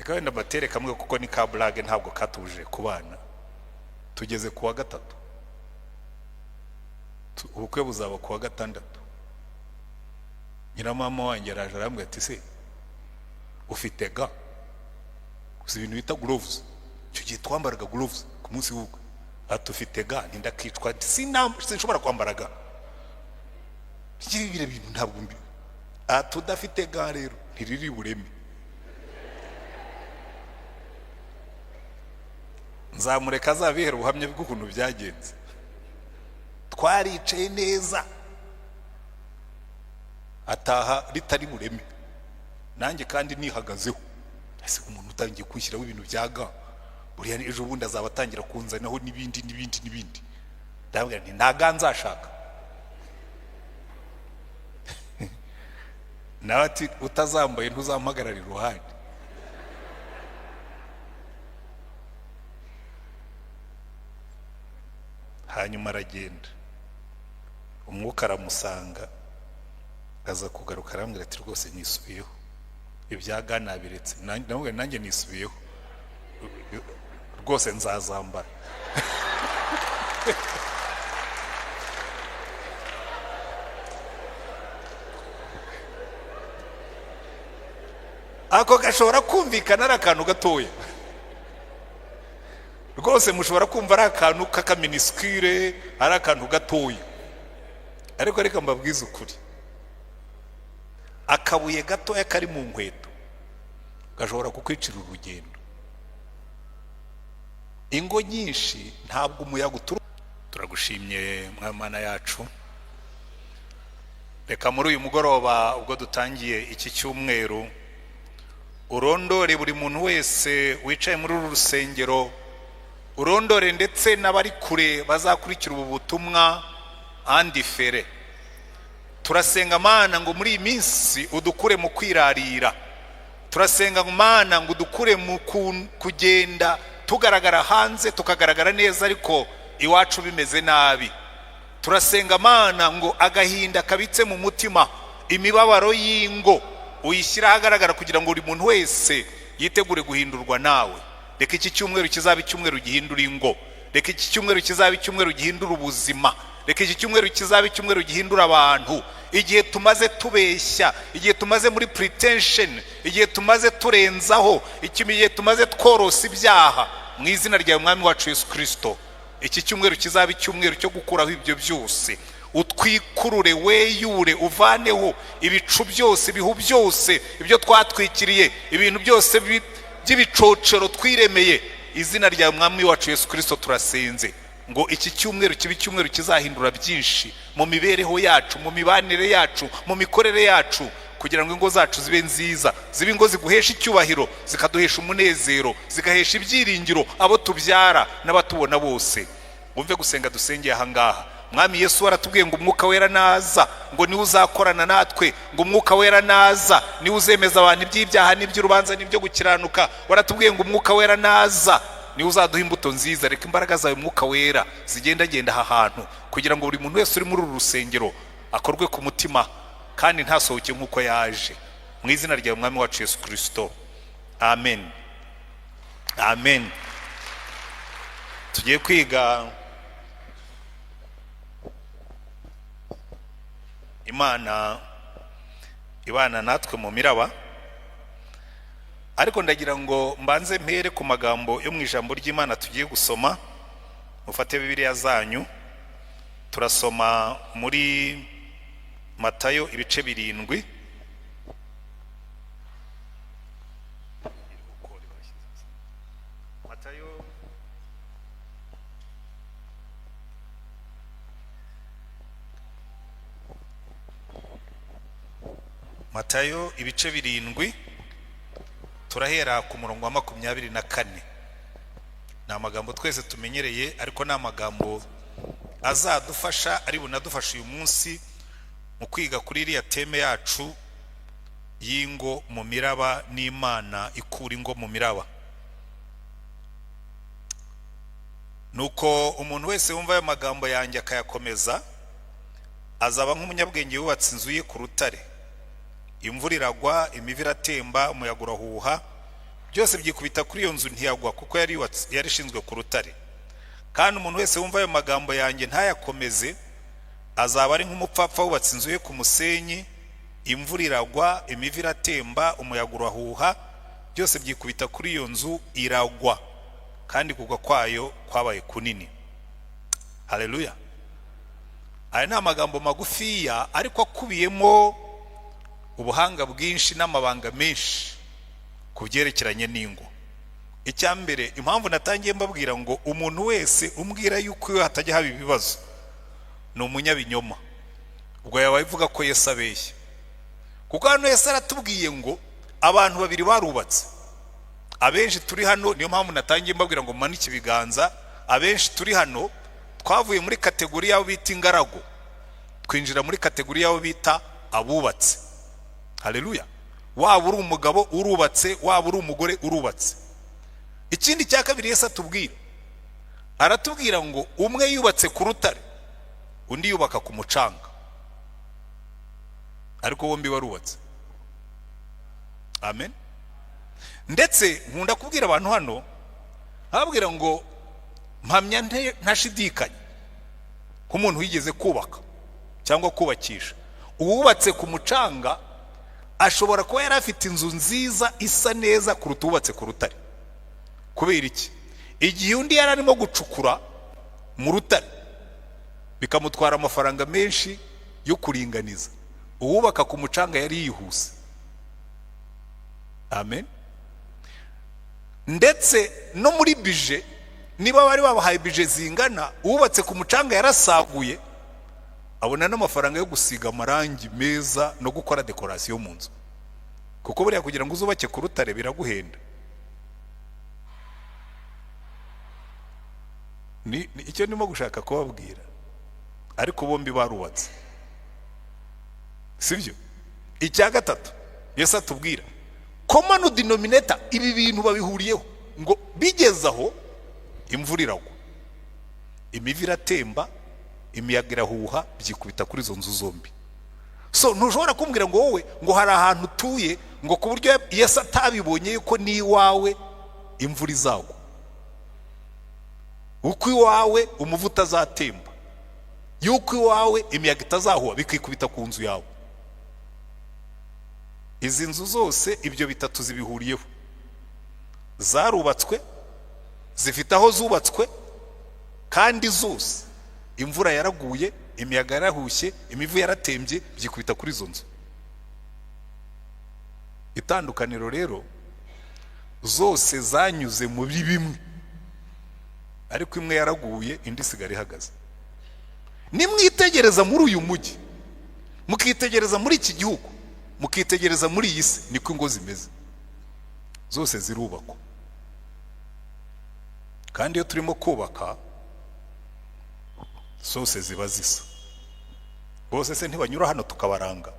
Reka wenda mbatere kamwe kuko ni ka burage ntabwo katubujije kubana. Tugeze ku wa gatatu, ubukwe buzaba ku wa gatandatu. Nyiramama wanjye araje arambwira ati se ufite ga gusa ibintu bita gloves, icyo gihe twambaraga gloves ku munsi w'ubukwe. Ati ufite ga, ntindakicwa sinshobora kwambara ga, biriya bintu ntabwo mbi. Ati udafite ga rero ntiriri bureme. Nzamureka azabihera ubuhamya bw'ukuntu byagenze. Twaricaye neza ataha ritari bureme, nanjye kandi nihagazeho. Ese umuntu utangiye kwishyiraho ibintu bya ga, buriya ejo bundi azaba atangira kunzanaho n'ibindi n'ibindi n'ibindi. Ndababwira nti nta ga nzashaka. Nawe ati utazambaye ntuzampagarara iruhande. Hanyuma aragenda, umwuka aramusanga, aza kugaruka arambwira ati rwose nisubiyeho, ibya ga nabiretse, nanjye nisubiyeho rwose nzazambara. Ako gashobora kumvikana ari akantu gatoya rwose, mushobora kumva ari akantu k'akaminisitire, ari akantu gatoya, ariko reka mbabwize ukuri, akabuye gatoya kari mu nkweto gashobora kukwicira urugendo. Ingo nyinshi ntabwo umuyaga uturuka. Turagushimye Mwana yacu, reka muri uyu mugoroba ubwo dutangiye iki cyumweru urondore buri muntu wese wicaye muri uru rusengero, urondore ndetse n'abari kure bazakurikira ubu butumwa andifere. Turasenga Mana ngo muri iyi minsi udukure mu kwirarira, turasenga Mana ngo udukure mu kugenda tugaragara hanze tukagaragara neza ariko iwacu bimeze nabi. Turasenga Mana ngo agahinda kabitse mu mutima, imibabaro y'ingo uyishyira ahagaragara kugira ngo buri muntu wese yitegure guhindurwa nawe. Reka iki cyumweru kizaba icyumweru gihindura ingo, reka iki cyumweru kizaba icyumweru gihindura ubuzima, reka iki cyumweru kizaba icyumweru gihindura abantu. Igihe tumaze tubeshya, igihe tumaze muri pretension, igihe tumaze turenzaho, igihe tumaze tworosa ibyaha, mu izina rya Mwami wacu Yesu Kristo, iki cyumweru kizaba icyumweru cyo gukuraho ibyo byose. Utwikurure, weyure, uvaneho ibicu byose, ibihu byose, ibyo twatwikiriye, ibintu byose by'ibicocero twiremeye. Izina rya Mwami wacu Yesu Kristo turasenze ngo iki cyumweru kibe icyumweru kizahindura byinshi mu mibereho yacu, mu mibanire yacu, mu mikorere yacu, kugira ngo ingo zacu zibe nziza, zibe ingo ziguhesha icyubahiro, zikaduhesha umunezero, zigahesha ibyiringiro abo tubyara n'abatubona bose. Wumve gusenga dusengeye aha ngaha. Mwami Yesu waratubwiye ngo umwuka wera naza ngo niwe uzakorana natwe, ngo umwuka wera naza niwe uzemeza abantu iby'ibyaha n'iby'urubanza n'ibyo gukiranuka. Waratubwiye ngo umwuka wera naza niwe uzaduha imbuto nziza. Reka imbaraga zawe mwuka wera zigendagenda aha hantu kugira ngo buri muntu wese uri muri uru rusengero akorwe ku mutima kandi ntasohoke nk'uko yaje. Mu izina rya Mwami wacu Yesu Kristo, amen, amen. Tugiye kwiga Imana ibana natwe mu miraba, ariko ndagira ngo mbanze mpere ku magambo yo mu ijambo ry'Imana tugiye gusoma. Mufate Bibiliya zanyu, turasoma muri Matayo ibice 7. Matayo Matayo ibice 7, turahera ku murongo wa 24. Ni amagambo twese tumenyereye, ariko ni amagambo azadufasha, ari bunadufasha uyu munsi mu kwiga kuri iriya teme yacu y'ingo mu miraba n'Imana ikura ingo mu miraba. Nuko umuntu wese wumva ayo magambo yanjye akayakomeza azaba nk'umunyabwenge wubatse inzu ye ku rutare. Imvura iragwa, imivu iratemba, umuyaga urahuha, Byose byikubita kuri iyo nzu, ntiyagwa, kuko yari yari ishinzwe ku rutare. Kandi umuntu wese wumva ayo magambo yanjye ntayakomeze, azaba ari nk'umupfapfa wubatse inzu ye ku musenyi. Imvura iragwa, imivu iratemba, umuyaga urahuha, byose byikubita kuri iyo nzu, iragwa, kandi kugwa kwayo kwabaye kunini. Haleluya! Aya ni amagambo magufiya, ariko akubiyemo ubuhanga bwinshi n'amabanga menshi ku byerekeranye n'ingo. Icya mbere, impamvu natangiye mbabwira ngo umuntu wese umbwira yuko iyo hatajya haba ibibazo ni umunyabinyoma, ubwo yaba ivuga ko Yesu abeshya, kuko hano Yesu aratubwiye ngo abantu babiri barubatse. Abenshi turi hano, niyo mpamvu natangiye mbabwira ngo mumanike ibiganza. Abenshi turi hano twavuye muri catégorie y'abo bita ingaragu, twinjira muri catégorie y'abo bita abubatse. Haleluya! Waba uri umugabo urubatse, waba uri umugore urubatse. Ikindi cya kabiri Yesu atubwira, aratubwira ngo umwe yubatse ku rutare, undi yubaka ku mucanga, ariko bombi barubatse. Amen. Ndetse nkunda kubwira abantu hano, nkababwira ngo mpamya ntashidikanya nk'umuntu wigeze kubaka cyangwa kubakisha, uwubatse ku mucanga ashobora kuba yari afite inzu nziza isa neza kuruta uwubatse ku rutare. Kubera iki? Igihe undi yari arimo gucukura mu rutare bikamutwara amafaranga menshi yo kuringaniza, uwubaka ku mucanga yari yihuse. Amen. Ndetse no muri budget, niba bari babahaye budget zingana, uwubatse ku mucanga yarasaguye, abona n'amafaranga yo gusiga amarangi meza no gukora décoration mu nzu, kuko buriya kugira ngo uzubake ku rutare biraguhenda. Ni icyo ndimo gushaka kubabwira. Ariko bombi barubatse, sibyo? Icya gatatu Yesu atubwira, common denominator, ibi bintu babihuriyeho, ngo bigeze aho imvura iragwa, imivu iratemba, imiyaga irahuha, byikubita kuri izo nzu zombi. So ntushobora kumbwira ngo wowe ngo hari ahantu utuye ngo ku buryo Yesu atabibonye yuko n'iwawe imvura izagwa, uko iwawe umuvu utazatemba, yuko iwawe imiyaga itazahuha bikikubita ku nzu yawe. Izi nzu zose ibyo bitatu zibihuriyeho: zarubatswe, zifite aho zubatswe, kandi zose imvura yaraguye, imiyaga yarahushye, imivu yaratembye, byikubita kuri izo nzu. Itandukaniro rero, zose zanyuze muri bimwe, ariko imwe yaraguye, indi isigara ihagaze. Nimwitegereza muri uyu mujyi, mukitegereza muri iki gihugu, mukitegereza muri iyi si, niko ingo zimeze. Zose zirubakwa, kandi iyo turimo kubaka zose ziba zisa. Bose se ntibanyura hano tukabaranga?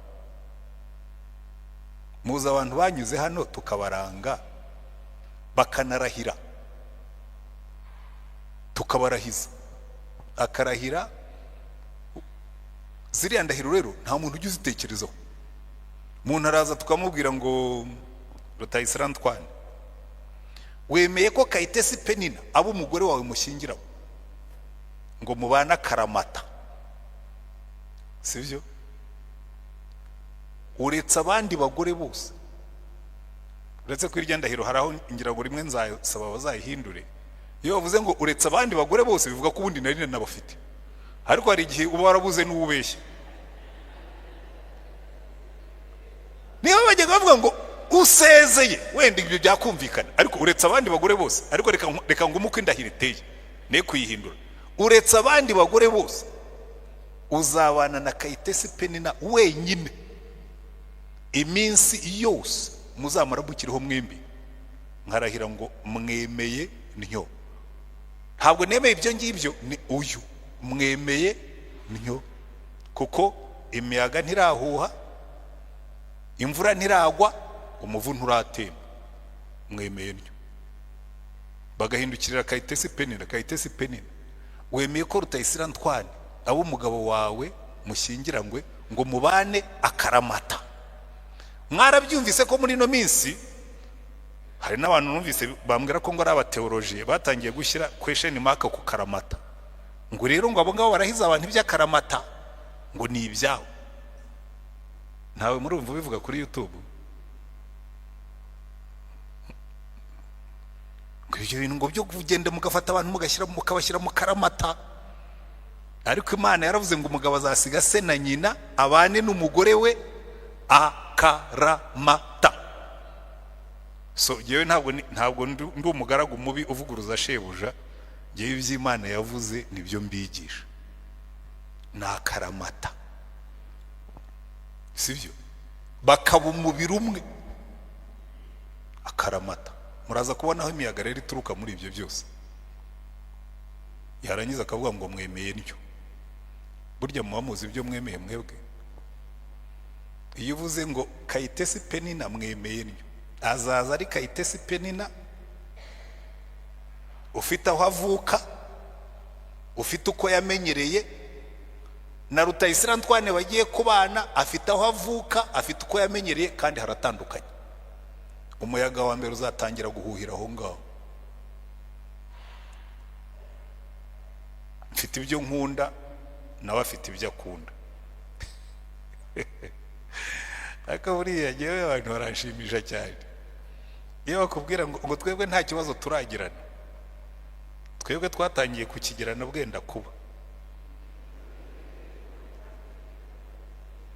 Muzi abantu banyuze hano tukabaranga, bakanarahira, tukabarahiza, akarahira. Ziriya ndahiro rero nta muntu ujya uzitekerezaho. Umuntu araza tukamubwira ngo: "Rutayisire Antoine, wemeye ko Kayitesi Penina aba umugore wawe mushyingiraho, ngo mubane akaramata, sibyo? Uretse abandi bagore bose?" Uretse ko irya ndahiro hari aho ngira ngo rimwe nzasaba bazayihindure. Iyo bavuze ngo uretse abandi bagore bose, bivuga ko ubundi nari nabafite, ariko hari igihe uba warabuze n'uwubeshya. Niba bajyaga bavuga ngo usezeye, wenda ibyo byakumvikana, ariko uretse abandi bagore bose. Ariko reka ngume uko indahiro iteye, ne kuyihindura. Uretse abandi bagore bose, uzabana na Kayitesi Penina wenyine iminsi yose muzamara mukiriho mwembi? Nkarahira ngo mwemeye ntyo. Ntabwo nemeye ibyo ngibyo, ni uyu mwemeye ntyo, kuko imiyaga ntirahuha, imvura ntiragwa, umuvu nturatemba, mwemeye ntyo. Bagahindukirira Kayitesi Penina: "Kayitesi Penina, wemeye ko Rutayisire Antoine abo umugabo wawe mushyingirangwe, ngo mubane akaramata?" Mwarabyumvise ko muri ino minsi Hari n'abantu numvise bambwira ko ngo ari abateolojiye, batangiye gushyira question mark ku karamata, ngo rero ngo abo ngabo barahiza abantu iby'akaramata, ngo ni ibyabo. Ntawe murumva ubivuga kuri YouTube ngo ibyo bintu ngo byo kugenda mugafata abantu mugashyira, mukabashyira mu karamata? Ariko Imana yaravuze ngo umugabo azasiga se na nyina, abane n'umugore we akaramata. So ngewe ntabwo ndi umugaragu mubi uvuguruza shebuja. Ngewe iby'Imana yavuze nibyo mbigisha, ni akaramata, sibyo? Bakaba umubiri umwe, akaramata. Muraza kubona aho imiyaga rero ituruka muri ibyo byose. Yarangiza akavuga ngo mwemeye ntyo. Burya muba muzi ibyo mwemeye mwebwe? Iyo uvuze ngo Kayitesi Penina, mwemeye ntyo, azaza ari Kayitesi Penina ufite aho avuka, ufite uko yamenyereye, na Rutayisire Antoine bagiye kubana afite aho avuka, afite uko yamenyereye, kandi haratandukanye. Umuyaga wa mbere uzatangira guhuhira aho ngaho. Mfite ibyo nkunda, nawe afite ibyo akunda. Ariko buriya ngewe abantu baranshimisha cyane iyo bakubwira ngo twebwe nta kibazo turagirana. Twebwe twatangiye kukigirana bwenda kuba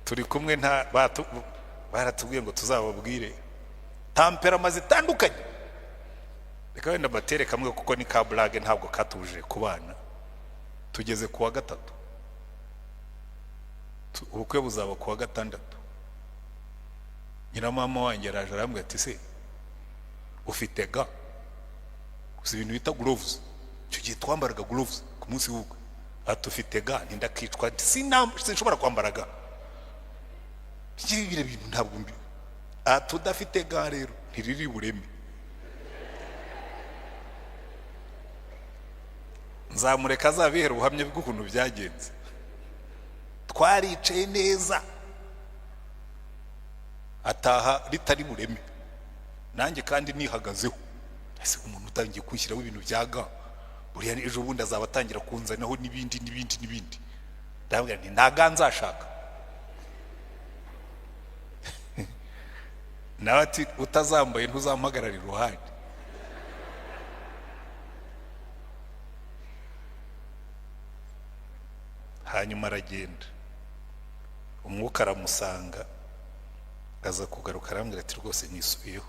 turi kumwe. Nta baratubwiye ngo tuzababwire tempérament zitandukanye. Reka wenda mbatere kamwe, kuko ni ka blague, ntabwo katubujije kubana. Tugeze ku wa gatatu, ubukwe buzaba ku wa gatandatu. Nyiramama wanjye araje arambwira ati: "Se ufite gants?" Gusa ibintu bita gloves, icyo gihe twambaraga gloves ku munsi w'ubukwe. Ati: "Ufite gants?" Ndakicwa, sinshobora kwambara gants, biriya bintu ntabwo mbi. Ati: "Udafite gants rero ntiriri bureme." Nzamureka azabihera ubuhamya bw'ukuntu byagenze. Twaricaye neza, ataha ritari bureme, nanjye kandi nihagazeho. Ese umuntu utangiye kunshyiraho ibintu bya gants, buriya ejo bundi azaba atangira kunzanaho n'ibindi n'ibindi n'ibindi. Ndababwira nti: "Nta gants nzashaka." Nawe ati: "Utazambaye ntuzampagarara iruhande." Hanyuma aragenda, umwuka aramusanga, aza kugaruka arambwira ati: "Rwose nisubiyeho,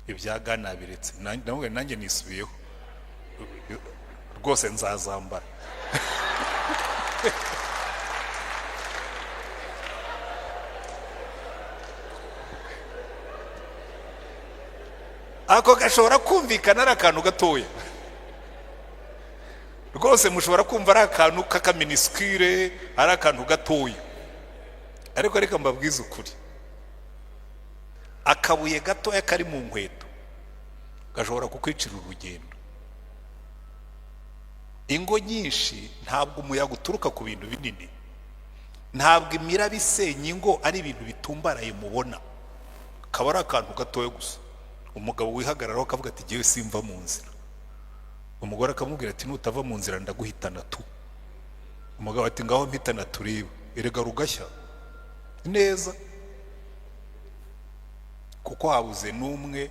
ibya gants nabiretse." Ndamubwira: "Nanjye nisubiyeho rwose, nzazambara." Ako gashobora kumvikana ari akantu gatoya rwose, mushobora kumva ari akantu k'akaminiscule, ari akantu gatoya, ariko reka mbabwize ukuri: akabuye gatoya kari mu nkweto gashobora kukwicira urugendo. Ingo nyinshi, ntabwo umuyaga uturuka ku bintu binini, ntabwo imiraba isenya ingo ari ibintu bitumbaraye mubona. Kaba ari akantu gatoya gusa, umugabo wihagararaho akavuga ati: "Ngewe simva mu nzira." Umugore akamubwira ati: "Nutava mu nzira ndaguhitana tu." Umugabo ati: "Ngaho mpitana turebe." Erega rugashya neza, kuko habuze n'umwe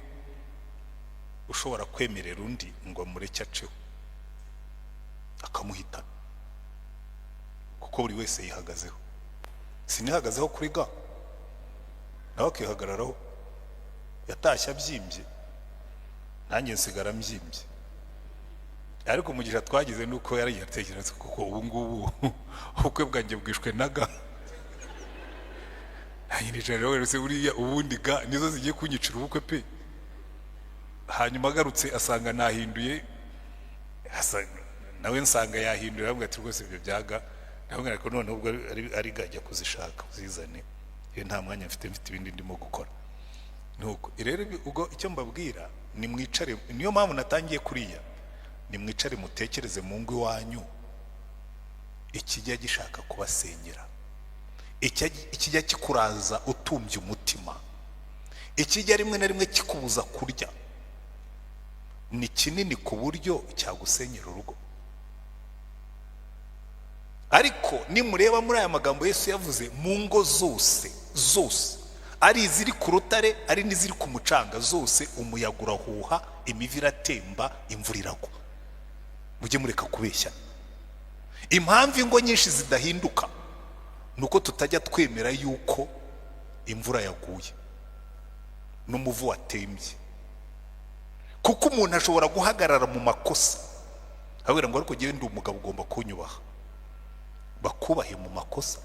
ushobora kwemerera undi ngo amureke aceho, akamuhitana, kuko buri wese yihagazeho. Sinihagazeho kuri gants, nawe akihagararaho. Yatashye abyimbye, nanjye nsigara mbyimbye. Ariko umugisha twagize ni uko yari yatekereza, kuko ubu ngubu ubukwe bwanjye bwishwe na gants. Nanjye nicara rero, wese buriya ubundi gants nizo zigiye kunyicira ubukwe pe. Hanyuma agarutse asanga nahinduye, nawe nsanga yahinduye, aravuga ati: "Rwose ibyo bya gants." Ndamubwira ko noneho ubwo ari gants, jya kuzishaka uzizane, iyo nta mwanya mfite, mfite ibindi ndimo gukora. Nuko rero ubwo icyo mbabwira ni mwicare, niyo mpamvu natangiye kuriya, ni mwicare mutekereze mu ngo iwanyu ikijya gishaka kubasenyera, ikijya kikuraza utumbye umutima, ikijya rimwe na rimwe kikubuza kurya. Ni kinini ku buryo cyagusenyera urugo. Ariko nimureba muri aya magambo Yesu yavuze, mu ngo zose zose, ari iziri ku rutare, ari n'iziri ku mucanga, zose umuyaga urahuha, imivu iratemba, imvura iragwa. Mujye mureka kubeshya. Impamvu ingo nyinshi zidahinduka ni uko tutajya twemera yuko imvura yaguye n'umuvu watembye. Kuko umuntu ashobora guhagarara mu makosa abwira ngo: "Ariko njyewe ndi umugabo, ugomba kunyubaha." Bakubahe mu makosa?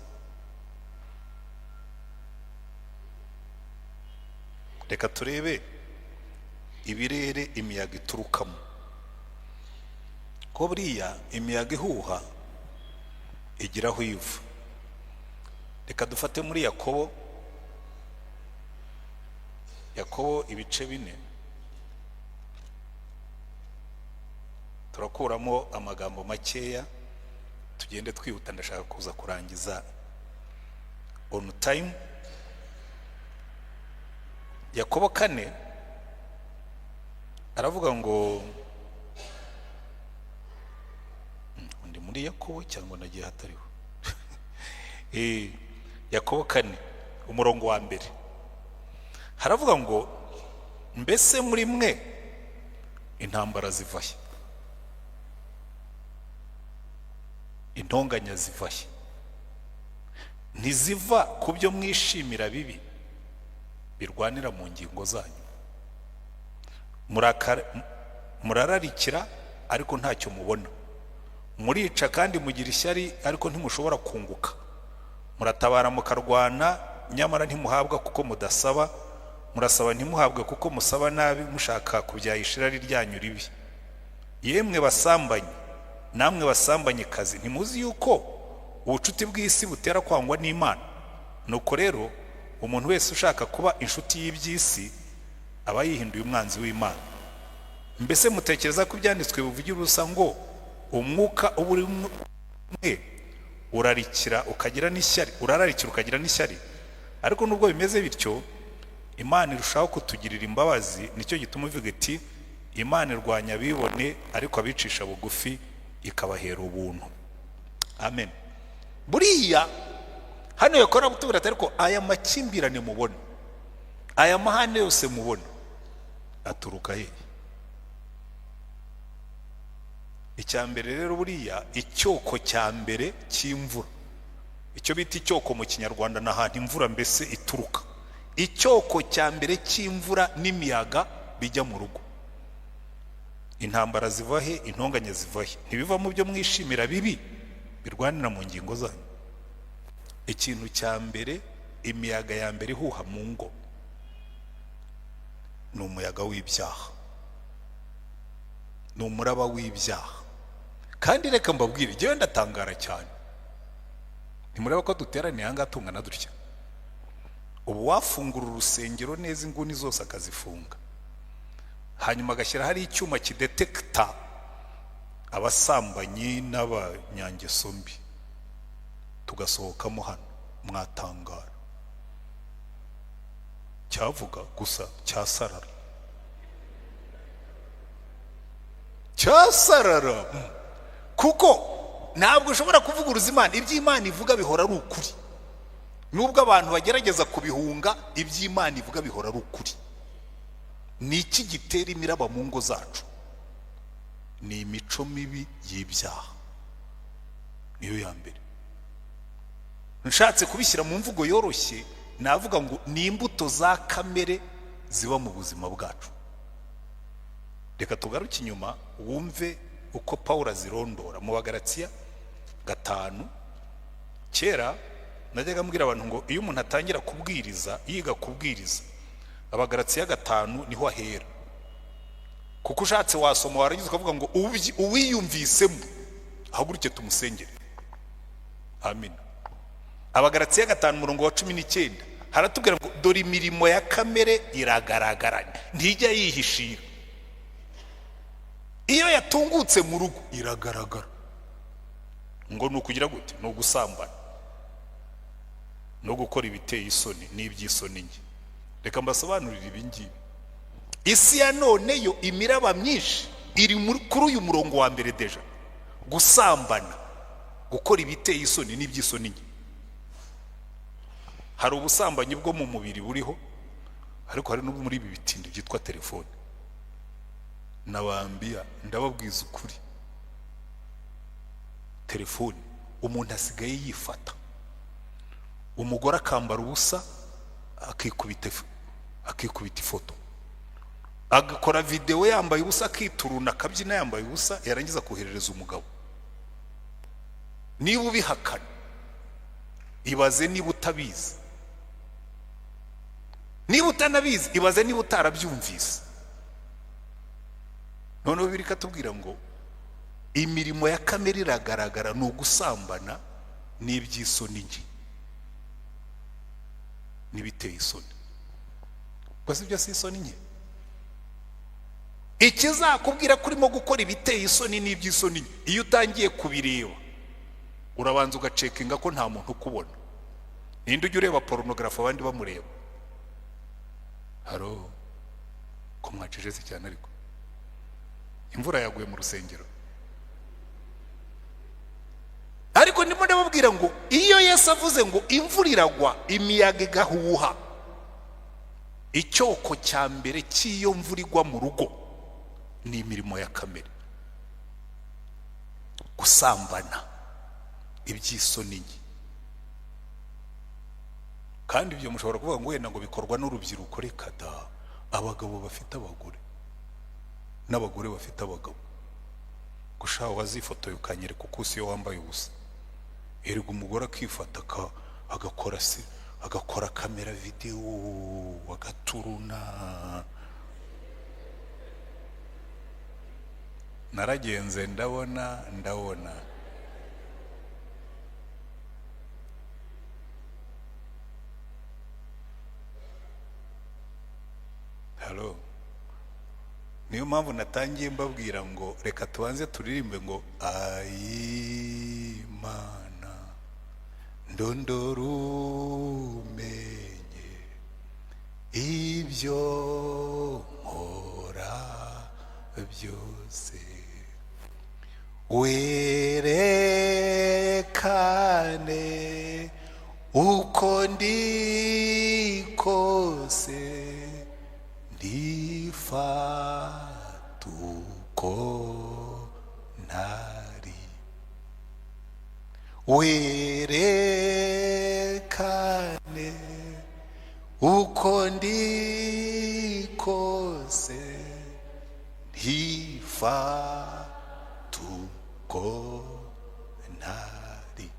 Reka turebe ibirere imiyaga iturukamo, ko buriya imiyaga ihuha igira aho iva. Reka dufate muri Yakobo, Yakobo ibice 4, turakuramo amagambo makeya, tugende twihuta, ndashaka kuza kurangiza on time. Yakobo 4 aravuga ngo, ndi muri Yakobo cyangwa nagiye hatariho? Yakobo 4 umurongo wa 1 haravuga ngo: "Mbese muri mwe intambara zivahe, intonganya zivahe? Ntiziva ku byo mwishimira bibi birwanira mu ngingo zanyu? Murararikira ariko ntacyo mubona, murica kandi mugira ishyari ariko ntimushobora kunguka, muratabara mukarwana nyamara ntimuhabwa kuko mudasaba, murasaba ntimuhabwe kuko musaba nabi, mushaka kubyayisha irari ryanyu ribi. Yemwe basambanyi namwe basambanyikazi, ntimuzi yuko ubucuti bw'isi butera kwangwa n'Imana? Nuko rero umuntu wese ushaka kuba inshuti y'iby'isi aba yihinduye umwanzi w'Imana. Mbese mutekereza ko ibyanditswe bivugira ubusa ngo umwuka uba uri mwe urarikira ukagira n'ishyari, urararikira ukagira n'ishyari? Ariko nubwo bimeze bityo, Imana irushaho kutugirira imbabazi, nicyo gituma ivuga iti: Imana irwanya abibone, ariko abicisha bugufi ikabahera ubuntu." Amen. Buriya hano yakora gutubwira ati: "Ariko aya makimbirane mubona, aya mahane yose mubona, aturuka hehe?" Icya mbere rero, buriya icyoko cya mbere cy'imvura, icyo bita icyoko mu Kinyarwanda ni ahantu imvura mbese ituruka. Icyoko cya mbere cy'imvura n'imiyaga bijya mu rugo, intambara ziva he, intonganya ziva he? Ntibiva mu byo mwishimira bibi birwanira mu ngingo zanyu? Ikintu cya mbere, imiyaga ya mbere ihuha mu ngo ni umuyaga w'ibyaha, ni umuraba w'ibyaha. Kandi reka mbabwire, njyewe ndatangara cyane, ntimureba ko duteraniye aha ngaha tungana dutya? Ubu wafungura urusengero neza, inguni zose akazifunga, hanyuma agashyira hari icyuma kidetekita abasambanyi n'abanyangeso mbi, tugasohokamo hano, mwatangara. Cyavuga gusa cyasarara, cyasarara, kuko ntabwo ushobora kuvuguruza Imana. Ibyo Imana ivuga bihora ari ukuri, nubwo abantu bagerageza kubihunga, ibyo Imana ivuga bihora ari ukuri. Ni iki gitera imiraba mu ngo zacu? Ni imico mibi y'ibyaha, niyo ya mbere. Nshatse kubishyira mu mvugo yoroshye, navuga ngo ni imbuto za kamere ziba mu buzima bwacu. Reka tugaruke inyuma wumve uko Pawulo azirondora mu Bagalatiya 5. Kera najyaga mbwira abantu ngo iyo umuntu atangira kubwiriza, yiga kubwiriza, Abagalatiya 5 niho ahera, kuko ushatse wasoma warangiza ukavuga ngo uwiyumvisemo ahaguruke tumusengere. Amen. Abagalatiya 5 umurongo wa 19 haratubwira ngo: "Dore imirimo ya kamere iragaragara, ntijya yihishira. Iyo yatungutse mu rugo iragaragara." Ngo ni ukugira gute? Ni ugusambana no gukora ibiteye isoni n'iby'isoni nke. Reka mbasobanurire ibi ngibi. Isi ya none yo imiraba myinshi iri kuri uyu murongo wa mbere déjà: gusambana, gukora ibiteye isoni n'iby'isoni nke. Hari ubusambanyi bwo mu mubiri buriho, ariko hari n'ubwo muri ibi bitindi byitwa telefone. Nabambiya, ndababwiza ukuri, telefone umuntu asigaye yifata, umugore akambara ubusa, akikubita ifoto, agakora videwo yambaye ubusa, akituruna, akabyina yambaye ubusa, yarangiza koherereza umugabo. Niba ubihakana, ibaze niba utabizi. Niba utanabizi, ibaze niba utarabyumvise. Noneho biri katubwira ngo imirimo ya kamere iragaragara, ni ugusambana n'iby'isoni nke n'ibiteye isoni. Ubwo ibyo si isoni nke? Ikizakubwira ko urimo gukora ibiteye isoni n'iby'isoni nke, iyo utangiye kubireba urabanza ugacheckinga ko nta muntu ukubona. Ninde ujya ureba pornography abandi bamureba? Haro ko mwacecetse cyane, ariko imvura yaguye mu rusengero. Ariko ndimo ndababwira ngo iyo Yesu avuze ngo imvura iragwa, imiyaga igahuha, icyoko cya mbere cy'iyo mvura igwa mu rugo ni imirimo ya kamere: gusambana, iby'isoni nke. Kandi ibyo mushobora kuvuga ngo wenda ngo bikorwa n'urubyiruko. Reka da, abagabo bafite abagore n'abagore bafite abagabo. Gushaka wazifotoye ukanyereka uko usa iyo wambaye ubusa. Erega umugore akifata, agakora se, agakora kamera videwo, agaturuna. Naragenze ndabona, ndabona. Halo, niyo mpamvu natangiye mbabwira ngo reka tubanze turirimbe ngo "Ayimana ndondorumenye ibyo nkora byose, werekane uko ndi kose, ndifata uko ntari, werekane uko ndi kose, ntifata uko ntari."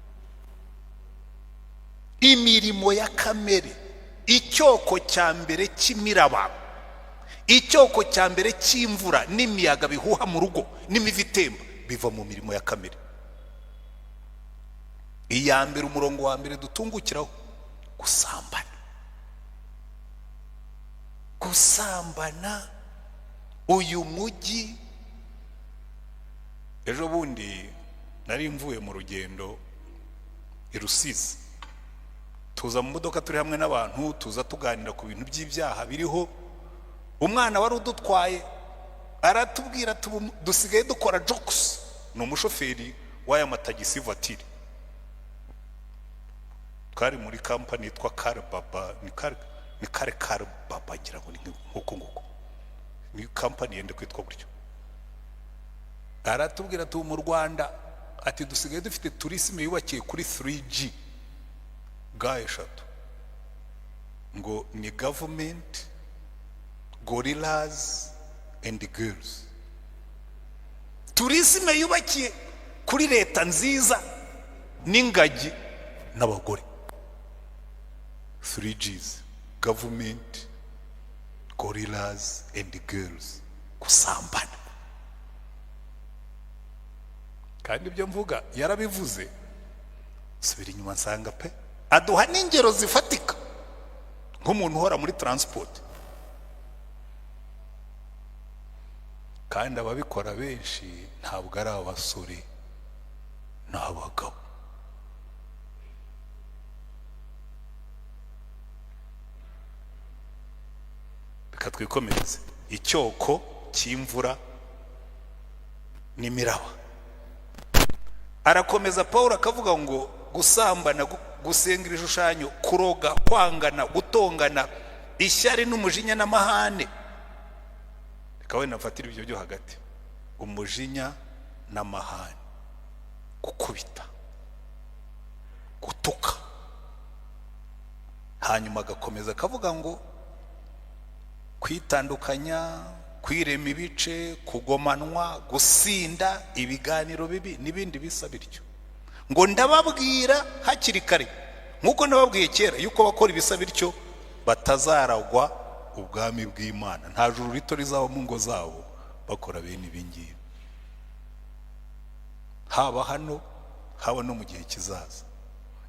Imirimo ya kamere, icyoko cya mbere cy'imiraba, icyoko cya mbere cy'imvura n'imiyaga bihuha mu rugo n'imivu itemba, biva mu mirimo ya kamere. Iya mbere, umurongo wa mbere dutungukiraho: gusambana. Gusambana, uyu mujyi. Ejo bundi nari mvuye mu rugendo i Rusizi, tuza mu modoka turi hamwe n'abantu, tuza tuganira ku bintu by'ibyaha biriho. Umwana wari udutwaye aratubwira, "Dusigaye dukora jokes." Ni umushoferi w'aya matagisi voiture. Twari muri kampani yitwa Karibaba, ni kare Karibaba, ngira ngo ni nk'uko nguko, ni kampani yenda kwitwa gutyo. Aratubwira ati mu Rwanda, ati dusigaye dufite tourisme yubakiye kuri 3G ga eshatu, ngo ni government, gorillas and girls. Tourisme yubakiye kuri leta nziza n'ingagi n'abagore. 3Gs: government, gorillas and girls. Gusambana. Kandi ibyo mvuga yarabivuze, subira inyuma nsanga pe aduha n'ingero zifatika nk'umuntu uhora muri transport. Kandi ababikora benshi ntabwo ari abasore, ni abagabo. Reka twikomereze. Icyoko cy'imvura n'imiraba. Arakomeza Paul akavuga ngo gusambana, gusenga ibishushanyo, kuroga, kwangana, gutongana, ishyari n'umujinya n'amahane. Reka wenda mfatire ibyo byo hagati, umujinya n'amahane, gukubita, gutuka. Hanyuma agakomeza akavuga ngo kwitandukanya, kwirema ibice, kugomanwa, gusinda, ibiganiro bibi n'ibindi bisa bityo. Ngo ndababwira hakiri kare nk'uko nababwiye kera yuko bakora ibisa bityo batazaragwa ubwami bw'Imana. Nta juru rito rizaba mu ngo zabo bakora bene ibi ngibi, haba hano haba no mu gihe kizaza.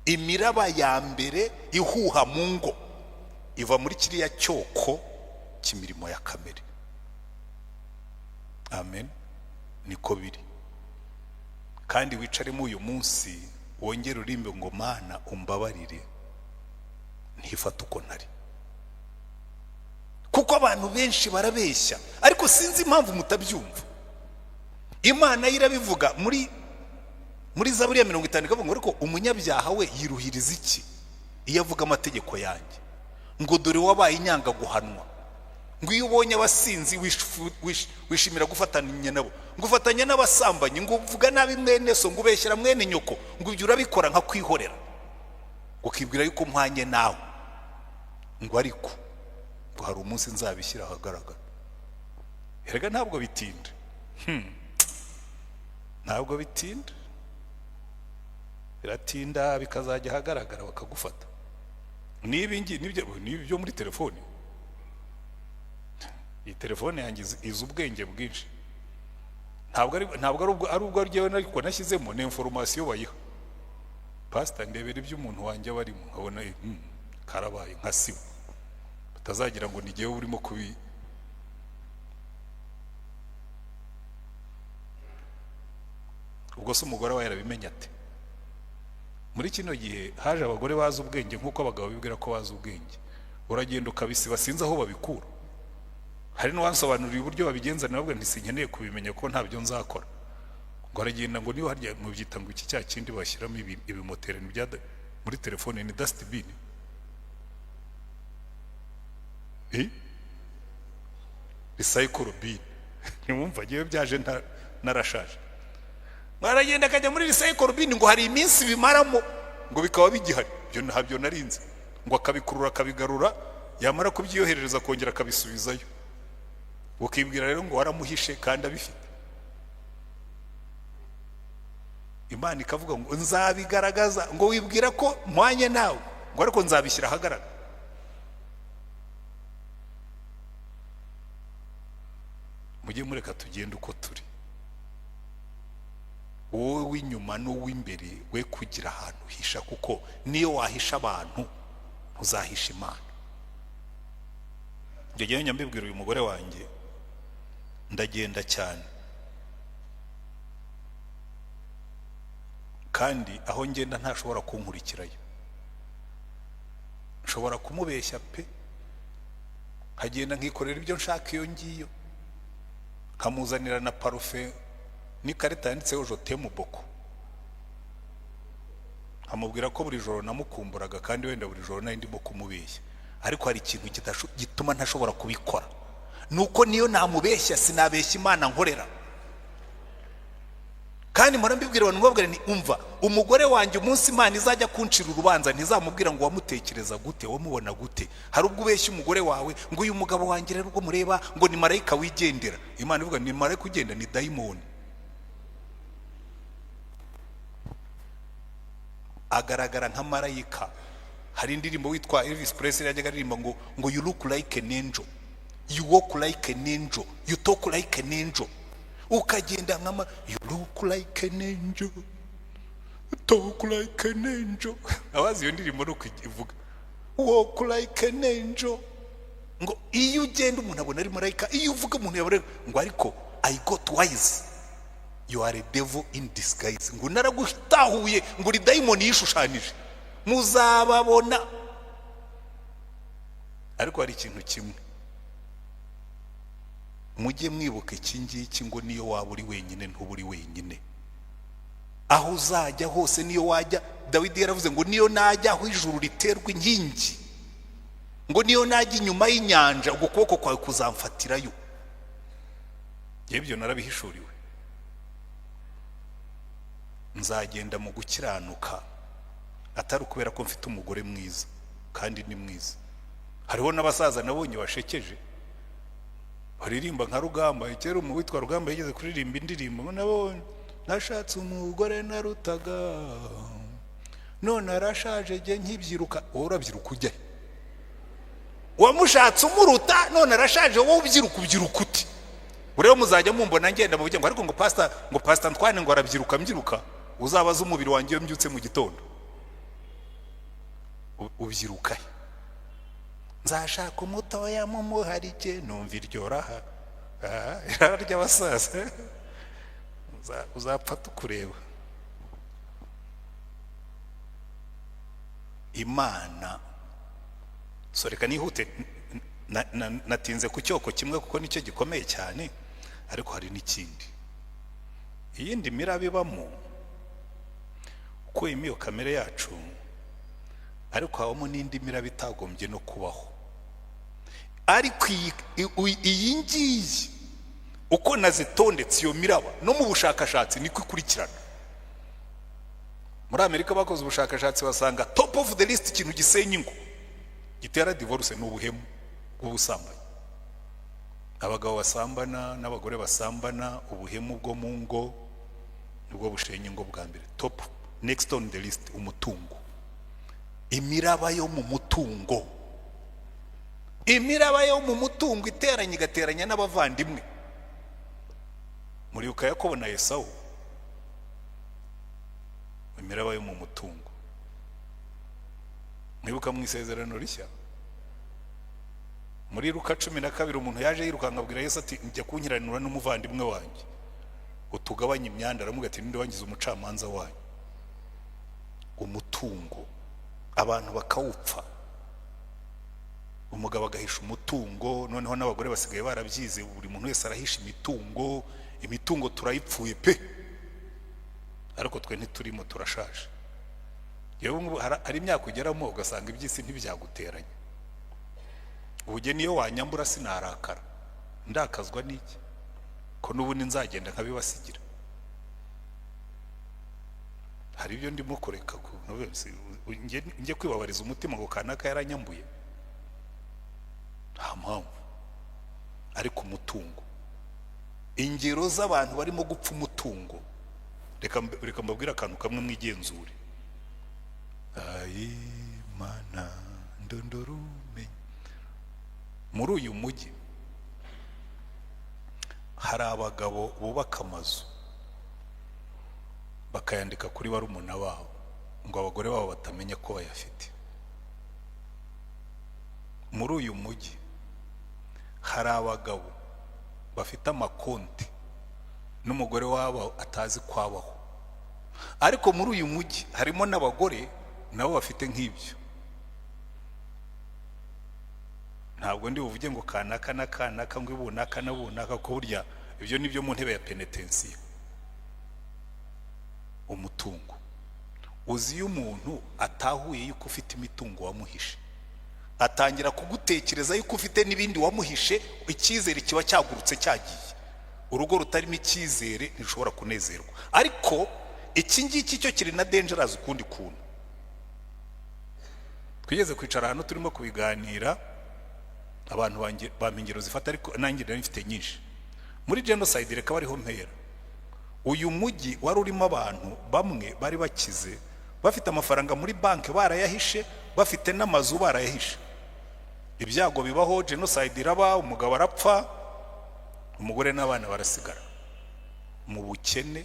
Imiraba ya mbere ihuha mu ngo iva muri kiriya cyoko cy'imirimo ya kamere. Amen, niko biri. Kandi wicaremo uyu munsi wongere urimbe ngo Mana umbabarire ntifate uko ntari, kuko abantu benshi barabeshya, ariko sinzi impamvu mutabyumva. Imana irabivuga muri Zaburi ya 50 ikavuga ngo ariko umunyabyaha we yiruhiriza iki iyo avuga amategeko yanjye, ngo dore wabaye inyanga guhanwa, ngo iyo ubonye abasinzi wishimira gufatanya nabo, ngo ufatanya n'abasambanyi, ngo uvuga nabi mwene so, ngo ubeshyera mwene nyoko, ngo ibyo urabikora nka kwihorera, ukibwira yuko mpwanye nawe, ngo ariko ngo hari umunsi nzabishyira ahagaragara. Erega ntabwo bitinda, ntabwo bitinda, biratinda bikazajya ahagaragara bakagufata. Niba nibyo muri telefone, iyi telefone yanjye izi ubwenge bwinshi, ntabwo ari ubwo ryewe ariko nashyizemo ni information bayiha. Pastor ndebera ibyo umuntu wanjye barimo nkabona karabaye nka sibo, batazagira ngo nigiye urimo kubi. Ubwo se umugore we yarabimenya ate? Muri kino gihe haje abagore bazi ubwenge nk'uko abagabo bibwira ko bazi ubwenge. Uragenda ukabisiba sinzi aho babikura. Hari n'uwansobanuriye uburyo babigenza nabwo nti sinkeneye kubimenya ko ntabyo nzakora. Ngo aragenda ngo niba harya mubyita ngo iki cya kindi bashyiramo ibimoteri muri telefone ni dustbin. Recycle bin. Ntiwumva ngewe byaje narashaje. Aragenda akajya muri recycle bin ngo hari iminsi bimaramo ngo bikaba bigihari, ibyo ntabyo narinze, ngo akabikurura akabigarura, yamara kubyiyoherereza akongera akabisubizayo. Ukibwira rero ngo waramuhishe kandi abifite. Imana ikavuga ngo nzabigaragaza, ngo wibwira ko mpwanye nawe, ngo ariko nzabishyira ahagaragara. Mujye mureka tugende uko turi, wowe w'inyuma n'uw'imbere we kugira ahantu uhisha, kuko niyo wahisha abantu ntuzahisha Imana. Njye njya mbibwira uyu mugore wanjye, ndagenda cyane kandi aho ngenda ntashobora kunkurikirayo, nshobora kumubeshya pe, nkagenda nkikorera ibyo nshaka iyo ngiyo, nkamuzanira na parufe n'ikarita yanditseho je t'aime beaucoup, nkamubwira ko buri joro namukumburaga kandi wenda buri joro nari ndimo kumubeshya. Ariko hari ikintu gituma ntashobora kubikora, nuko niyo namubeshya sinabeshya Imana nkorera. Kandi mpora mbibwira abantu mbabwira nti umva, umugore wanjye umunsi Imana izajya kuncira urubanza ntizamubwira ngo wamutekereza gute, wamubona gute. Hari ubwo ubeshya umugore wawe ngo uyu mugabo wanjye rero ubwo mureba ngo ni marayika wigendera, Imana ivuga ni marayika ugenda, ni dayimoni. Agaragara nka marayika. Hari indirimbo witwa Elvis Presley yajyaga aririmba ngo you look like an angel, you walk like an angel, you talk like an angel. Ukagenda nka you look like an angel, talk like an angel. Abazi iyo ndirimbo nuko ivuga walk like an angel, ngo iyo ugenda umuntu abona ari marayika, iyo uvuga umuntu yabona ngo ariko I got wise, you are a devil in disguise, ngo naragutahuye, ngo uri dayimoni yishushanije, muzababona. Ariko hari ikintu kimwe Mujye mwibuka iki ngiki, ngo niyo waba uri wenyine, ntuba uri wenyine. Aho uzajya hose, niyo wajya, Dawidi yaravuze ngo niyo najya aho ijuru riterwa inkingi, ngo niyo najya inyuma y'inyanja, ubwo ukuboko kwawe kuzamfatirayo. Ibyo narabihishuriwe. Nzagenda mu gukiranuka, atari ukubera ko mfite umugore mwiza, kandi ni mwiza. Hariho n'abasaza nabonye bashekeje baririmba nka Rugamba. Kera umu witwa Rugamba yigeze kuririmba indirimbo: "Nabonye nashatse umugore narutaga, none arashaje, jye nkibyiruka." Wowe urabyiruka ujya he? Wamushatse umuruta, none arashaje, wowe ubyiruka, ubyiruka uti? Rero muzajya mumbona ngenda mu ngo, ariko ngo pastor, ngo Pastor Antoine ngo arabyiruka. Mbyiruka? Uzabaze umubiri wanjye iyo mbyutse mu gitondo. Ubyiruka he? Nzashaka umutoya mumuharike, numva iryo raha iraha ry'abasaza. Uzapfa tukureba. Imana, so reka nihute, natinze ku cyoko kimwe kuko nicyo gikomeye cyane, ariko hari n'ikindi. Iyindi miraba ibamo, ukuyemo iyo kamere yacu, ariko habamo n'indi miraba itagombye no kubaho. Ariko iyi ngiyi uko nazitondetse, iyo miraba no mu bushakashatsi niko ikurikirana. Muri Amerika bakoze ubushakashatsi, basanga top of the list, ikintu gisenya ingo, gitera divorce, ni ubuhemu bw'ubusambanyi. Abagabo basambana n'abagore basambana, ubuhemu bwo mu ngo nibwo bushenya ingo bwa mbere, top. Next on the list, umutungo, imiraba yo mu mutungo. Imiraba yo mu mutungo iteranye, igateranya n'abavandimwe. Muribuka Yakobo na Esawu? Imiraba yo mu mutungo. Mwibuka mu Isezerano Rishya, muri Luka 12, umuntu yaje yirukanka abwira Yesu ati: "Njya kunkiranura n'umuvandimwe wanjye, utugabanye imyanda." Aramubwira ati: "Ninde wangize umucamanza wanyu?" Umutungo, abantu bakawupfa, umugabo agahisha umutungo. Noneho n'abagore basigaye barabyize, buri muntu wese arahisha imitungo. Imitungo turayipfuye pe, ariko twe ntiturimo, turashaje. Yewe, ngubu hari imyaka ugeramo ugasanga iby'isi ntibyaguteranya. Ubugeni iyo wanyambura sinarakara. Ndakazwa n'iki ko n'ubundi nzagenda nkabibasigira? Hari ibyo ndimo kureka, njye kwibabariza umutima ngo kanaka yaranyambuye, nta mpamvu. Ariko umutungo, ingero z'abantu barimo gupfa umutungo, reka mbabwire akantu kamwe mwigenzure. Ayimana ndondorumenye, muri uyu mujyi hari abagabo bubaka amazu bakayandika kuri barumuna babo ngo abagore babo batamenya ko bayafite. Muri uyu mujyi hari abagabo bafite amakonti n'umugore wabo atazi ko abaho. Ariko muri uyu mujyi harimo n'abagore nabo bafite nk'ibyo. Ntabwo ndi buvuge ngo kanaka na kanaka, ngo ibunaka na bunaka, ko burya ibyo ni byo mu ntebe ya penetensiyo. Umutungo, uzi iyo umuntu atahuye yuko ufite imitungo wamuhishe, atangira kugutekereza yuko ufite n'ibindi wamuhishe, icyizere kiba cyagurutse, cyagiye. Urugo rutarimo icyizere ntirushobora kunezerwa. Ariko iki ngiki cyo kiri na dangerous ukundi kuntu. Twigeze kwicara ahantu turimo kubiganira, abantu bampa ingero zifata, ariko nanjye nari mfite nyinshi. Muri genocide, reka bariho mpera, uyu mujyi wari urimo abantu bamwe bari bakize, bafite amafaranga muri banki barayahishe, bafite n'amazu barayahishe. Ibyago bibaho, genocide iraba, umugabo arapfa, umugore n'abana barasigara mu bukene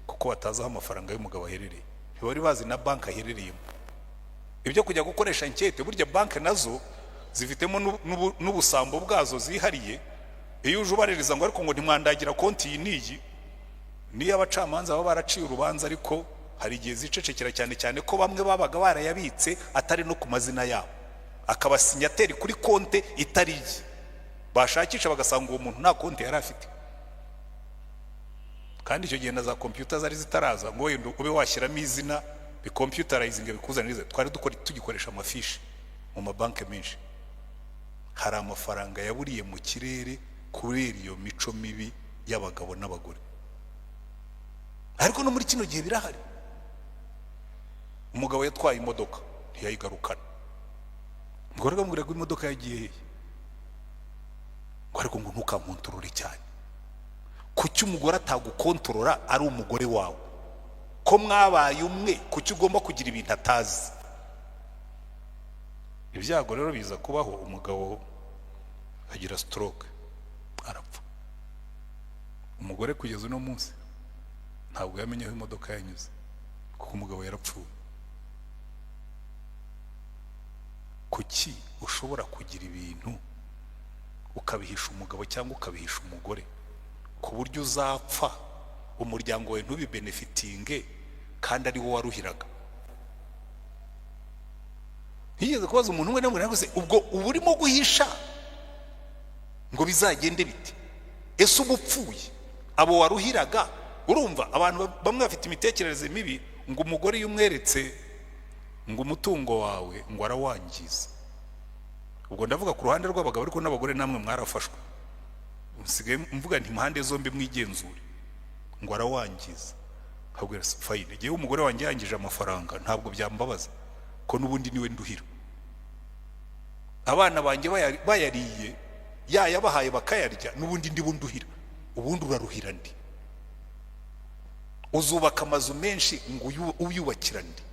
kuko batazi aho amafaranga y'umugabo aherereye. Ntibari bazi na banki aherereyemo. Ibyo kujya gukoresha enquête, burya banki nazo zifitemo n'ubusambo bwazo zihariye. Iyo uje ubaririza ngo ariko ngo ntimwandagira konti iyi n'iyi, niyo abacamanza baba baraciye urubanza, ariko hari igihe zicecekera, cyane cyane ko bamwe babaga barayabitse atari no ku mazina yabo, akaba signataire kuri konti itari iye. Bashakisha bagasanga uwo muntu nta konti yari afite. Kandi icyo gihe na za kompiyuta zari zitaraza ngo wenda ube washyiramo izina bikompiyutarayizinge bikuzanire. Twari dukora tugikoresha amafishi mu mabanki menshi. Hari amafaranga yaburiye mu kirere kubera iyo mico mibi y'abagabo n'abagore. Ariko no muri kino gihe birahari. Umugabo yatwaye imodoka ntiyayigarukana. Umugore akamubwira ko imodoka yagiye hehe, ngo ariko ngo ntukankontorore cyane. Kuki umugore atagukontorora ari umugore wawe? Ko mwabaye umwe, kuki ugomba kugira ibintu atazi? Ibyago rero biza kubaho, umugabo agira stroke arapfa. Umugore kugeza uno munsi ntabwo yamenye aho imodoka yanyuze kuko umugabo yarapfuye. Kuki ushobora kugira ibintu ukabihisha umugabo cyangwa ukabihisha umugore ku buryo uzapfa umuryango wawe ntubibenefitinge kandi ari wo waruhiraga? Ntigeze kubaza umuntu umwe n'umwe nawe, ubwo uba urimo guhisha ngo bizagende bite? Ese uba upfuye abo waruhiraga? Urumva abantu bamwe bafite imitekerereze mibi ngo umugore iyo umweretse ngo umutungo wawe ngo arawangiza. Ubwo ndavuga ku ruhande rw'abagabo, ariko n'abagore namwe mwarafashwe. Nsigaye mvuga nti impande zombi mwigenzure. Ngo arawangiza, nkabwira fine, igihe umugore wanjye yangije amafaranga ntabwo byambabaza ko n'ubundi niwe nduhira. Abana banjye bayariye, yayabahaye bakayarya, n'ubundi ndi bunduhira. Ubundi uraruhira ndi? Uzubaka amazu menshi ngo uyubakira ndi?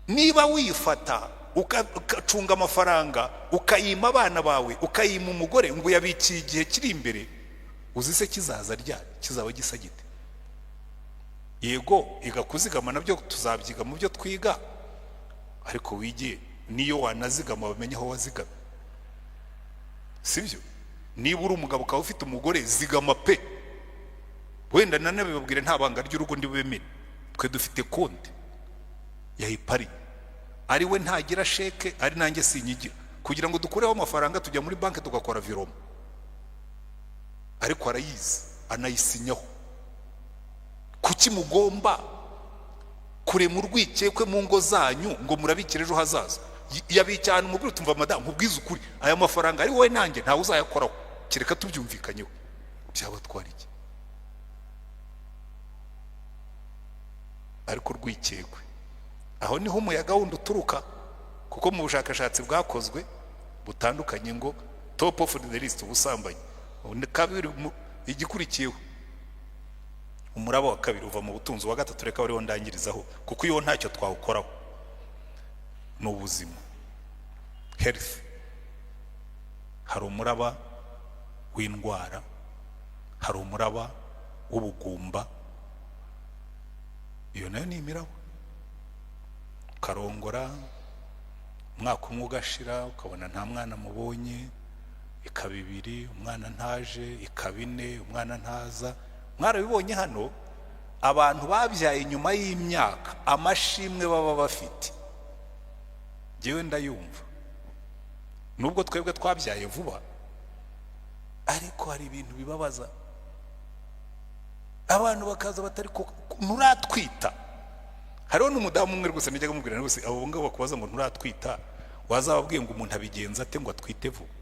Niba wifata ugacunga amafaranga ukayima abana bawe, ukayima umugore ngo uyabikiye igihe kiri imbere, uzi se kizaza ryari? Kizaba gisa gite? Yego iga kuzigama nabyo tuzabyiga mu byo twiga, ariko wigiye niyo wanazigama bamenye aho wazigama, sibyo? Niba uri umugabo ukaba ufite umugore, zigama pe. Wenda nanabibabwire, nta banga ry'urugo ndi bubemere. Twe dufite konti ya ipari, ari we ntagira sheke, ari nanjye sinyigira. Kugira ngo dukureho amafaranga tujya muri banki tugakora viroma, ariko arayizi anayisinyaho. Kuki mugomba kurema urwikekwe mu ngo zanyu ngo murabikire ejo hazaza? Yabikirana umubwira utumva, madamu nkubwize ukuri, aya mafaranga ari wowe nanjye ntawe uzayakoraho kereka tubyumvikanyeho. Byabatwara iki? Ariko urwikekwe aho niho umuyaga wundi uturuka, kuko mu bushakashatsi bwakozwe butandukanye ngo top of the list ubusambanyi, kabiri igikurikiyeho umuraba wa kabiri uva mu butunzi, uwa gatatu reka wariho ndangirizaho kuko iyo ntacyo twawukoraho, ni ubuzima, health. Hari umuraba w'indwara, hari umuraba w'ubugumba, iyo nayo ni imiraba. Ukarongora umwaka umwe ugashira ukabona nta mwana mubonye, ikaba ibiri umwana ntaje, ikaba ine umwana ntaza. Mwarabibonye hano abantu babyaye nyuma y'imyaka amashimwe baba bafite, njyewe ndayumva nubwo twebwe twabyaye vuba, ariko hari ibintu bibabaza abantu bakaza batari nturatwita. Hariho n'umudamu umwe rwose najyaga mubwira rwose, abo ngabo bakubaza ngo nturatwita, wazababwiye ngo umuntu abigenza ate ngo atwite vuba?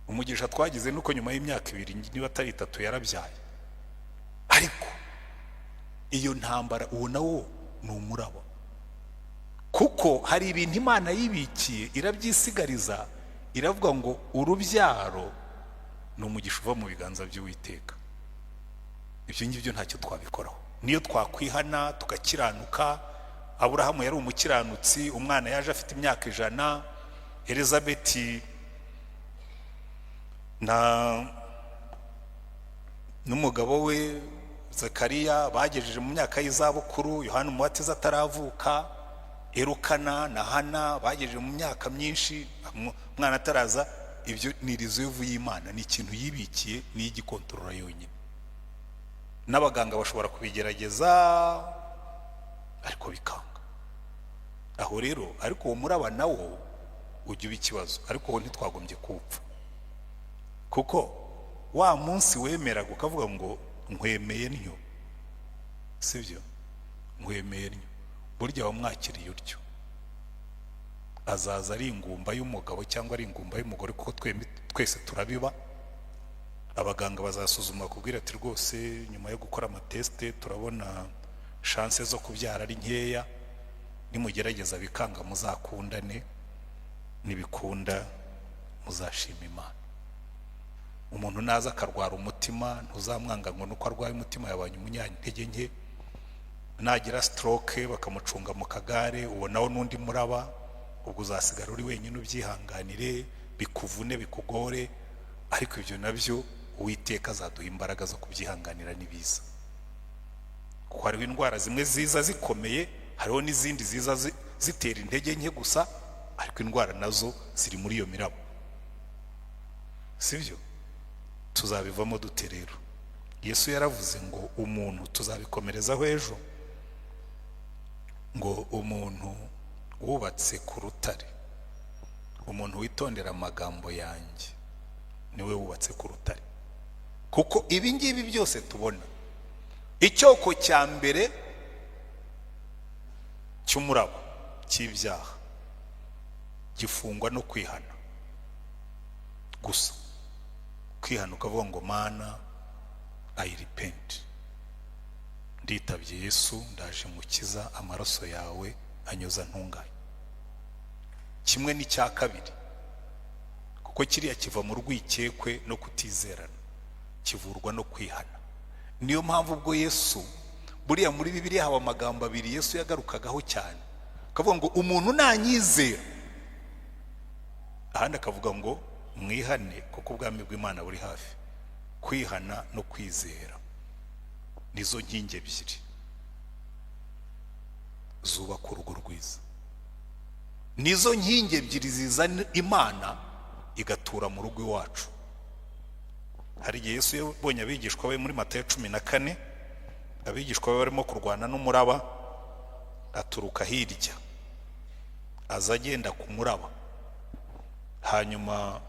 Umugisha twagize nuko nyuma y'imyaka ibiri niba atari itatu yarabyaye. Ariko iyo ntambara uwo nawo ni umuraba, kuko hari ibintu Imana yibikiye irabyisigariza, iravuga ngo urubyaro ni umugisha uva mu biganza by'Uwiteka. Ibyo ngibyo ntacyo twabikoraho, niyo twakwihana tugakiranuka. Aburahamu yari umukiranutsi, umwana yaje afite imyaka 100. Elizabeti n'umugabo we Zakariya bagejeje mu myaka y'izabukuru, Yohana Umubatiza ataravuka. Erukana na Hana bagejeje mu myaka myinshi umwana ataraza. Ibyo ni reserve y'Imana, ni ikintu yibikiye, ni igikontorora yonyine. N'abaganga bashobora kubigerageza ariko bikanga. Aho rero ariko uwo muraba nawo ujya uba ikibazo, ariko wowe ntitwagombye kuwupfa, kuko wa munsi wemeraga ukavuga ngo nkwemeye ntyo, sibyo? Nkwemeye ntyo, burya wamwakiriye utyo. Azaza ari ingumba y'umugabo cyangwa ari ingumba y'umugore, kuko twese turabiba. Abaganga bazasuzuma bakubwira ati rwose nyuma yo gukora ama tests turabona chances zo kubyara ari nkeya, nimugerageza bikanga muzakundane, nibikunda muzashima Imana. Umuntu naza akarwara umutima, ntuzamwanga ngo nuko arwaye umutima yabanye umunyantege nke. Nagira stroke bakamucunga mu kagare, ubonaho n'undi muraba, ubwo uzasigara uri wenyine, ubyihanganire, bikuvune, bikugore, ariko ibyo nabyo Uwiteka azaduha imbaraga zo kubyihanganira nibiza, kuko hariho indwara zimwe ziza zikomeye, hariho n'izindi ziza zitera intege nke gusa, ariko indwara nazo ziri muri iyo mirabo, sibyo? Tuzabivamo dute rero? Yesu yaravuze ngo umuntu, tuzabikomerezaho ejo, ngo umuntu wubatse ku rutare, umuntu witondera amagambo yanjye niwe wubatse ku rutare. Kuko ibi ngibi byose tubona, icyoko cya mbere cy'umuraba cy'ibyaha gifungwa no kwihana gusa. Kwihana ukavuga ngo: "Mana, I repent, nditabye Yesu, ndaje mukiza, amaraso yawe anyoza ntunganye." Kimwe n'icya kabiri, kuko kiriya kiva mu rwikekwe no kutizerana, kivurwa no kwihana. Niyo mpamvu ubwo Yesu, buriya muri Bibiliya haba amagambo abiri Yesu yagarukagaho cyane, akavuga ngo umuntu nanyizera, ahandi akavuga ngo mwihane kuko ubwami bw'Imana buri hafi. Kwihana no kwizera nizo nkingi ebyiri zubaka urugo rwiza, nizo nkingi ebyiri zizana Imana igatura mu rugo iwacu. Hari igihe Yesu yabonye abigishwa be muri Matayo 14, abigishwa be barimo kurwana n'umuraba, aturuka hirya aza agenda ku muraba. Hanyuma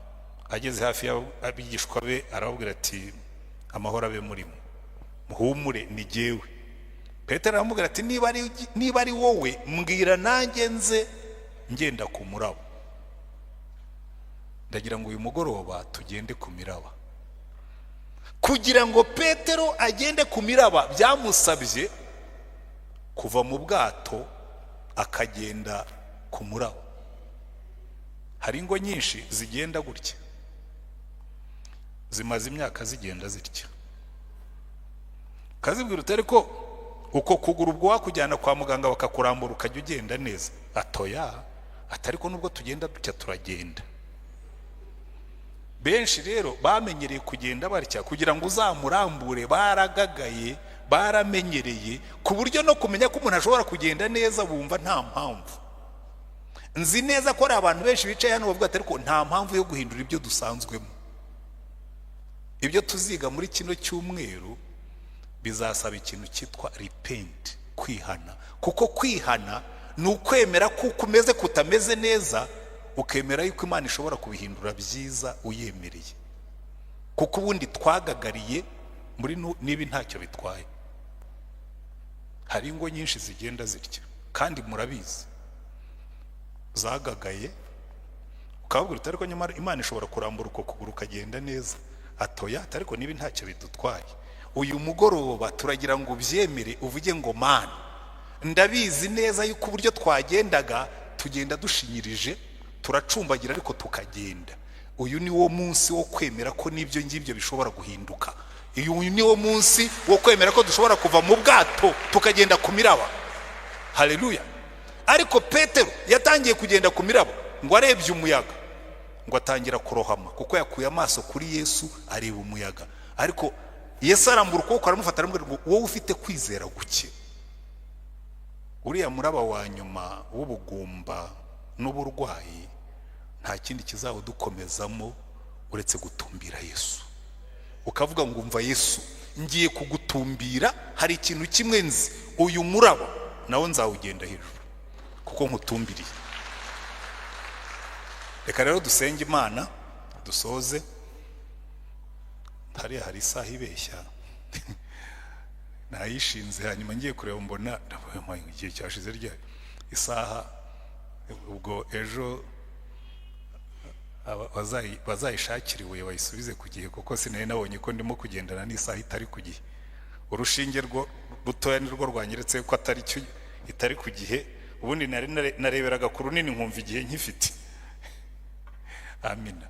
ageze hafi y'abigishwa be arababwira ati: "Amahoro abe murimo, muhumure, ni jyewe." Petero aramubwira ati: Niba ari wowe, mbwira nanjye nze ngenda ku muraba." Ndagira ngo uyu mugoroba tugende ku miraba. Kugira ngo Petero agende ku miraba byamusabye kuva mu bwato akagenda ku muraba. Hari ingo nyinshi zigenda gutya, zimaze imyaka zigenda zitya, ukazibwira utari ko uko kuguru ubwo wakujyana kwa muganga bakakurambura ukajya ugenda neza. Atoya, atari ko nubwo tugenda dutya turagenda. Benshi rero bamenyereye kugenda batya, kugira ngo uzamurambure baragagaye, baramenyereye, ku buryo no kumenya ko umuntu ashobora kugenda neza bumva nta mpamvu. Nzi neza ko hari abantu benshi bicaye hano bavuga ati: "Ariko nta mpamvu yo guhindura ibyo dusanzwemo." Ibyo tuziga muri kino cyumweru bizasaba ikintu cyitwa repent, kwihana, kuko kwihana ni ukwemera ko uko umeze kutameze neza, ukemera yuko Imana ishobora kubihindura byiza uyemereye, kuko ubundi twagagariye muri niba ntacyo bitwaye. Hari ingo nyinshi zigenda zitya kandi murabizi, zagagaye, ukababwira uti: "Ariko nyamara Imana ishobora kurambura uko kuguru ukagenda neza." Atoya, ariko niba ntacyo bidutwaye. Uyu mugoroba turagira ngo ubyemere, uvuge ngo: "Mana, ndabizi neza yuko uburyo twagendaga tugenda dushinyirije, turacumbagira, ariko tukagenda. Uyu ni wo munsi wo kwemera ko n'ibyo ngibyo bishobora guhinduka. Uyu ni wo munsi wo kwemera ko dushobora kuva mu bwato tukagenda ku miraba." Haleluya! Ariko Petero yatangiye kugenda ku miraba, ngo arebye umuyaga ngo atangira kurohama, kuko yakuye amaso kuri Yesu areba umuyaga. Ariko Yesu arambura ukuboko aramufata, aramubwira ngo: "Wowe ufite kwizera guke." Uriya muraba wa nyuma w'ubugumba n'uburwayi, nta kindi kizawudukomezamo uretse gutumbira Yesu, ukavuga ngo: "Umva Yesu, ngiye kugutumbira. Hari ikintu kimwe nzi, uyu muraba nawo nzawugenda hejuru kuko nkutumbiriye." Reka rero dusenge Imana dusoze. Hariya hari isaha ibeshya nayishinze, hanyuma ngiye kureba mbona igihe cyashize ryari isaha. Ubwo ejo bazayishakira ibuye bayisubize ku gihe, kuko sinari nabonye ko ndimo kugendana n'isaha itari ku gihe. Urushinge rwo rutoya nirwo rwanyeretse ko atari cyo, itari ku gihe. Ubundi nari nareberaga ku runini nkumva igihe nkifite. Amina.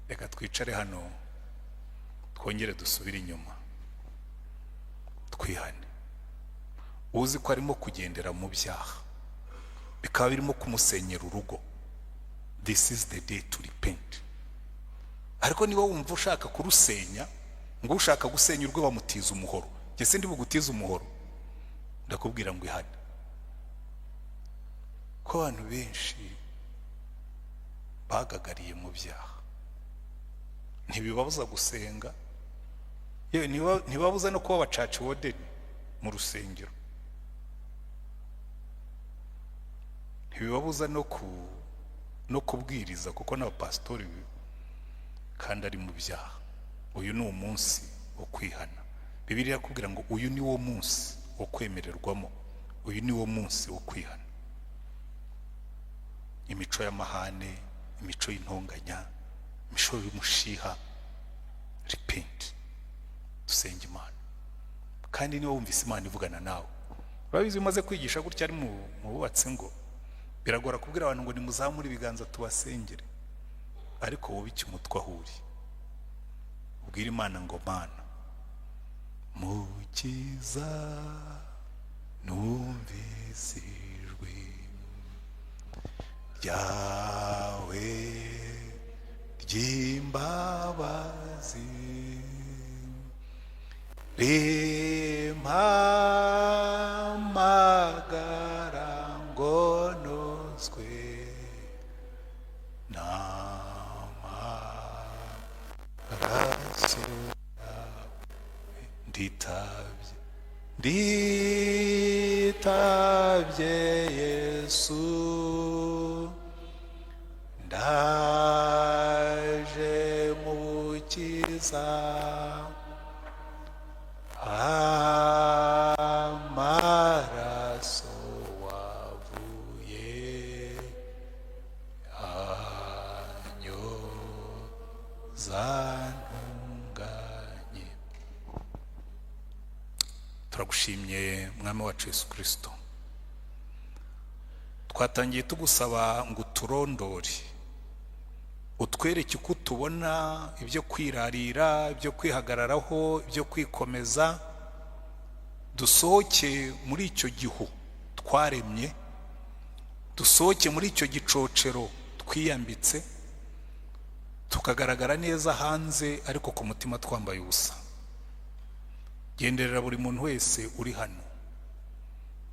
Reka twicare hano twongere dusubire inyuma twihane. Uzi ko arimo kugendera mu byaha bikaba birimo kumusenyera urugo, this is the day to repent. Ariko niba wumva ushaka kurusenya, ngo ushaka gusenya urwe bamutiza umuhoro. Njye sindi bugutize umuhoro, ndakubwira ngo ihane. Ko abantu benshi bagagariye mu byaha, ntibibabuza gusenga, yewe ntibabuza no kuba aba church warden mu rusengero, ntibibabuza no kubwiriza, kuko n'abapasitori kandi ari mu byaha. Uyu ni umunsi wo kwihana. Bibiliya irakubwira ngo uyu ni wo munsi wo kwemererwamo, uyu ni wo munsi wo kwihana. Imico y'amahane, imico y'intonganya, imico y'umushiha, repent. Dusenge Imana. Kandi niba wumvise Imana ivugana nawe, urabizi, umaze kwigisha gutya ari mu bubatsi ngo biragora kubwira abantu ngo nimuzamure ibiganza tubasengere, ariko wubike umutwe aho uri, ubwire Imana ngo Mana mukiza, numvise ijwi ryawe ry'imbabazi rimpamagara ngo nozwe n'amaraso yawe. Nditabye, nditabye Yesu, ndaje mukiza, amaraso wavuye anyoza ntunganye. Turagushimye Mwami wacu Yesu Kirisito. Twatangiye tugusaba ngo uturondore, utwereke uko tubona ibyo kwirarira, ibyo kwihagararaho, ibyo kwikomeza, dusohoke muri icyo gihu twaremye, dusohoke muri icyo gicocero twiyambitse, tukagaragara neza hanze ariko ku mutima twambaye ubusa. Genderera buri muntu wese uri hano,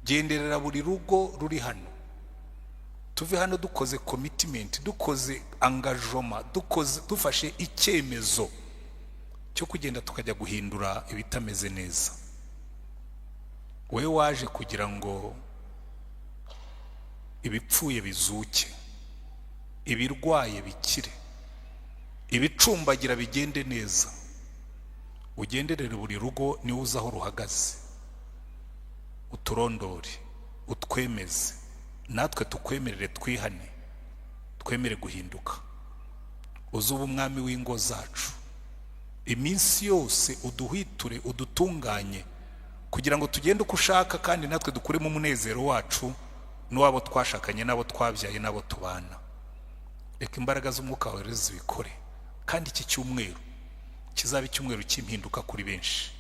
genderera buri rugo ruri hano. Tuve hano dukoze commitment, dukoze engagement, dukoze, dufashe icyemezo cyo kugenda tukajya guhindura ibitameze neza. Wowe waje kugira ngo ibipfuye bizuke, ibirwaye bikire, ibicumbagira bigende neza. Ugenderere buri rugo, niwe uzi aho ruhagaze. Uturondore, utwemeze, natwe tukwemerere, twihane, twemere guhinduka. Uze umwami w'ingo zacu iminsi yose, uduhwiture, udutunganye, kugira ngo tugende uko ushaka, kandi natwe dukuremo umunezero wacu n'uwabo twashakanye, n'abo twabyaye, n'abo tubana. Reka imbaraga z'umwuka wawe rero zibikore, kandi iki cyumweru kizaba icyumweru cy'impinduka kuri benshi.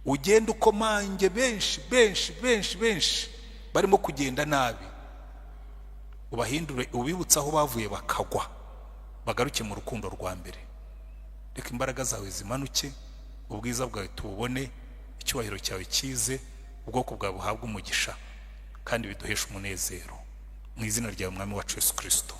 Ugende ukomange benshi benshi benshi benshi barimo kugenda nabi, ubahindure, ubibutse aho bavuye bakagwa, bagaruke mu rukundo rwa mbere. Reka imbaraga zawe zimanuke, ubwiza bwawe tububone, icyubahiro cyawe kize, ubwoko bwawe buhabwe umugisha, kandi biduheshe umunezero. Mu izina ryawe Mwami wacu Yesu Kirisito.